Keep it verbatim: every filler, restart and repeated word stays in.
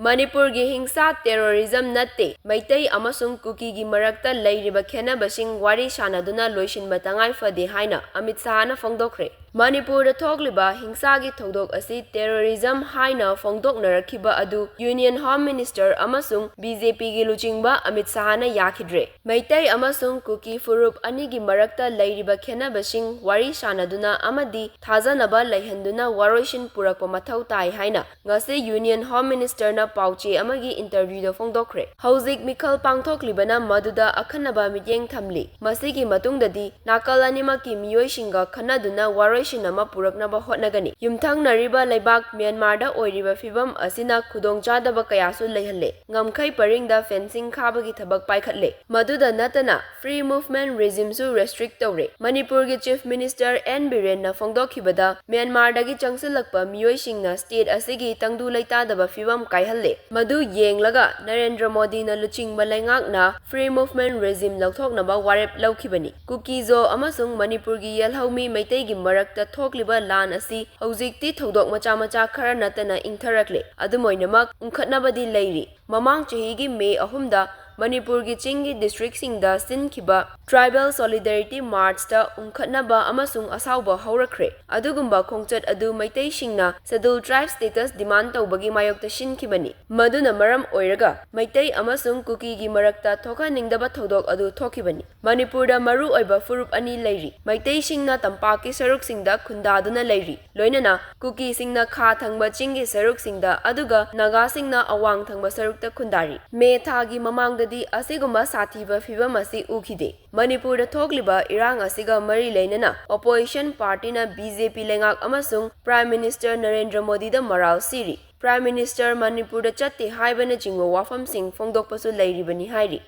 ꯃꯅꯤꯄꯨꯔꯒꯤ ꯍꯤꯡꯁꯥ terrorism ꯅꯠꯇꯦ, ꯃꯩꯇꯩ ꯑꯃꯁꯨꯡ ꯀꯨꯀꯤꯒꯤ ꯃꯔꯛꯇ ꯂꯩꯔꯤꯕ ꯈꯦꯟꯅꯕꯁꯤꯡ ꯋꯥꯔꯤ ꯁꯥꯅꯗꯨꯅ ꯂꯣꯏꯁꯤꯟꯕ ꯇꯉꯥꯏ ꯐꯗꯦ ꯍꯥꯏꯅ ꯑꯃꯤꯠ ꯁꯥꯍꯅ ꯐꯣꯡꯗꯣꯛꯈ꯭ꯔꯦ꯫ ꯃꯅꯤꯄꯨꯔꯗ ꯊꯣꯛꯂꯤꯕ ꯍꯤꯡꯁꯥꯒꯤ ꯊꯧꯗꯣꯛ ꯑꯁꯤ terrorism ꯍꯥꯏꯅ ꯐꯣꯡꯗꯣꯛꯅꯔꯛꯈꯤꯕ ꯑꯗꯨ Union Home Minister ꯑꯃꯁꯨꯡ BJP ꯒꯤ ꯂꯨꯆꯤꯡꯕ ꯑꯃꯤꯠ ꯁꯥꯍꯅ ꯌꯥꯈꯤꯗ꯭ꯔꯦ꯫ ꯃꯩꯇꯩ ꯑꯃꯁꯨꯡ ꯀꯨꯀꯤ ꯐꯨꯔꯨꯞ ꯑꯅꯤꯒꯤ ꯃꯔꯛꯇ ꯂꯩꯔꯤꯕ ꯈꯦꯟꯅꯕꯁꯤꯡ ꯋꯥꯔꯤ ꯁꯥꯅꯗꯨꯅ ꯑꯃꯗꯤ ꯊꯥꯖꯅꯕ ꯂꯩꯍꯟꯗꯨꯅ ꯋꯥꯔꯣꯏꯁꯤꯟ ꯄꯨꯔꯛꯄ ꯃꯊꯧ ꯇꯥꯏ ꯍꯥꯏꯅ ꯉꯁꯤ Union Home Minister ꯅ ꯄꯥꯎꯆꯦ ꯑꯃꯒꯤ interview ꯗ ꯐꯣꯡꯗꯣꯛꯈ꯭ꯔꯦ꯫ ꯍꯧꯖꯤꯛ ꯃꯤꯈꯜ ꯄꯥꯡꯊꯣꯛꯂꯤꯕꯅ ꯃꯗꯨꯗ ꯑꯈꯟꯅꯕ ꯃꯤꯠꯌꯦꯡ ꯊꯝꯂꯤ꯫ ꯃꯁꯤꯒꯤ ꯃꯇꯨꯡꯗꯗꯤ ꯅꯥꯀꯜ ꯑꯅꯤꯃꯛꯀꯤ ꯃꯤꯑꯣꯏꯁꯤꯡꯒ ꯈꯟꯅꯗꯨꯅ ꯋꯥꯔꯣꯏꯁꯤꯟ ꯑꯃ ꯄꯨꯔꯛꯅꯕ ꯍꯣꯠꯅꯒꯅꯤ꯫ ꯌꯨꯝꯊꯪꯅꯔꯤꯕ ꯂꯩꯕꯥꯛ ꯃ꯭ꯌꯥꯟꯃꯥꯔꯗ ꯑꯣꯏꯔꯤꯕ ꯐꯤꯚꯝ ꯑꯁꯤꯅ ꯈꯨꯗꯣꯡꯆꯥꯗꯕ ꯀꯌꯥꯁꯨ ꯂꯩꯍꯜꯂꯦ꯫ ꯉꯝꯈꯩ ꯄꯔꯤꯡꯗ fencing ꯈꯥꯕꯒꯤ ꯊꯕꯛ ꯄꯥꯏꯈꯠꯂꯦ꯫ ꯃꯗꯨꯗ ꯅꯠꯇꯅ free movement regime ꯁꯨ restrict ꯇꯧꯔꯦ꯫ ꯃꯅꯤꯄꯨꯔꯒꯤ Chief Minister N ꯕꯤꯔꯦꯟꯅ ꯐꯣꯡꯗꯣꯛꯈꯤꯕꯗ, ꯃ꯭ꯌꯥꯟꯃꯥꯔꯗꯒꯤ ꯆꯪꯁꯤꯜꯂꯛꯄ ꯃꯤꯑꯣꯏꯁꯤꯡꯅ state ꯑꯁꯤꯒꯤ ꯇꯪꯗꯨ ꯂꯩꯇꯥꯗꯕ ꯐꯤꯚꯝ ꯀꯥꯏꯍꯜꯂꯦ꯫ ꯃꯗꯨ ꯌꯦꯡꯂꯒ ꯅꯔꯦꯟꯗ꯭ꯔ ꯃꯣꯗꯤꯅ ꯂꯨꯆꯤꯡꯕ ꯂꯩꯉꯥꯛꯅ free movement regime ꯂꯧꯊꯣꯛꯅꯕ ꯋꯥꯔꯦꯞ ꯂꯧꯈꯤꯕꯅꯤ꯫ ꯀꯨꯀꯤ-ꯖꯣ ꯑꯃꯁꯨꯡ ꯃꯅꯤꯄꯨꯔꯒꯤ ꯌꯦꯜꯍꯧꯃꯤ ꯃꯩꯇꯩꯒꯤ ꯃꯔꯛꯇ ꯊꯣꯛꯂꯤꯕ ꯂꯥꯟ ꯑꯁꯤ ꯍꯧꯖꯤꯛꯇꯤ ꯊꯧꯗꯣꯛ ꯃꯆꯥ ꯃꯆꯥ ꯈꯔ ꯅꯠꯇꯅ ꯏꯪꯊꯔꯛꯂꯦ꯫ ꯑꯗꯨꯝ ꯑꯣꯏꯅꯃꯛ, ꯎꯪꯈꯠꯅꯕꯗꯤ ꯂꯩꯔꯤ꯫ ꯃꯃꯥꯡ ꯆꯍꯤꯒꯤ ꯃꯦ ꯑꯍꯨꯝꯗ ꯃꯅꯤꯄꯨꯔꯒꯤ ꯆꯤꯡꯒꯤ district ꯁꯤꯡꯗ ꯁꯤꯟꯈꯤꯕ Tribal Solidarity March ꯇ ꯎꯪꯈꯠꯅꯕ ꯑꯃꯁꯨꯡ ꯑꯁꯥꯎꯕ ꯍꯧꯔꯛꯈ꯭ꯔꯦ꯫ ꯑꯗꯨꯒꯨꯝꯕ ꯈꯣꯡꯆꯠ ꯑꯗꯨ ꯃꯩꯇꯩꯁꯤꯡꯅ Scheduled Tribe status demand ꯇꯧꯕꯒꯤ ꯃꯥꯌꯣꯛꯇ ꯁꯤꯟꯈꯤꯕꯅꯤ꯫ ꯃꯗꯨꯅ ꯃꯔꯝ ꯑꯣꯏꯔꯒ ꯃꯩꯇꯩ ꯑꯃꯁꯨꯡ ꯀꯨꯀꯤꯒꯤ ꯃꯔꯛꯇ ꯊꯣꯛꯍꯟꯅꯤꯡꯗꯕ ꯊꯧꯗꯣꯛ ꯑꯗꯨ ꯊꯣꯛꯈꯤꯕꯅꯤ꯫ ꯃꯅꯤꯄꯨꯔꯗ ꯃꯔꯨ ꯑꯣꯏꯕ ꯐꯨꯔꯨꯞ ꯑꯅꯤ ꯂꯩꯔꯤ꯫ ꯃꯩꯇꯩꯁꯤꯡꯅ ꯇꯝꯄꯥꯛꯀꯤ ꯁꯔꯨꯛꯁꯤꯡꯗ ꯈꯨꯟꯗꯥꯗꯨꯅ ꯂꯩꯔꯤ, ꯂꯣꯏꯅꯅ ꯀꯨꯀꯤꯁꯤꯡꯅ ꯈꯥ ꯊꯪꯕ ꯆꯤꯡꯒꯤ ꯁꯔꯨꯛꯁꯤꯡꯗ, ꯑꯗꯨꯒ ꯅꯥꯒꯥꯁꯤꯡꯅ ꯑꯋꯥꯡ ꯊꯪꯕ ꯁꯔꯨꯛꯇ ꯈꯨꯟꯗꯥꯔꯤ꯫ ꯃꯦ ꯊꯥꯒꯤ ꯃꯃꯥꯡꯗꯗꯤ ꯑꯁꯤꯒꯨꯝꯕ ꯁꯥꯊꯤꯕ ꯐꯤꯚꯝ ꯑꯁꯤ ꯎꯈꯤꯗꯦ꯫ ꯃꯅꯤꯄꯨꯔꯗ ꯊꯣꯛꯂꯤꯕ ꯏꯔꯥꯡ ꯑꯁꯤꯒ ꯃꯔꯤ ꯂꯩꯅꯅ opposition party ꯅ BJP ꯂꯩꯉꯥꯛ ꯑꯃꯁꯨꯡ Prime Minister ꯅꯔꯦꯟꯗ꯭ꯔ ꯃꯣꯗꯤꯗ ꯃꯔꯥꯜ ꯁꯤꯔꯤ꯫ Prime Minister ꯃꯅꯤꯄꯨꯔꯗ ꯆꯠꯇꯦ ꯍꯥꯏꯕꯅꯆꯤꯡꯕ ꯋꯥꯐꯝꯁꯤꯡ ꯐꯣꯡꯗꯣꯛꯄꯁꯨ ꯂꯩꯔꯤꯕꯅꯤ ꯍꯥꯏꯔꯤ꯫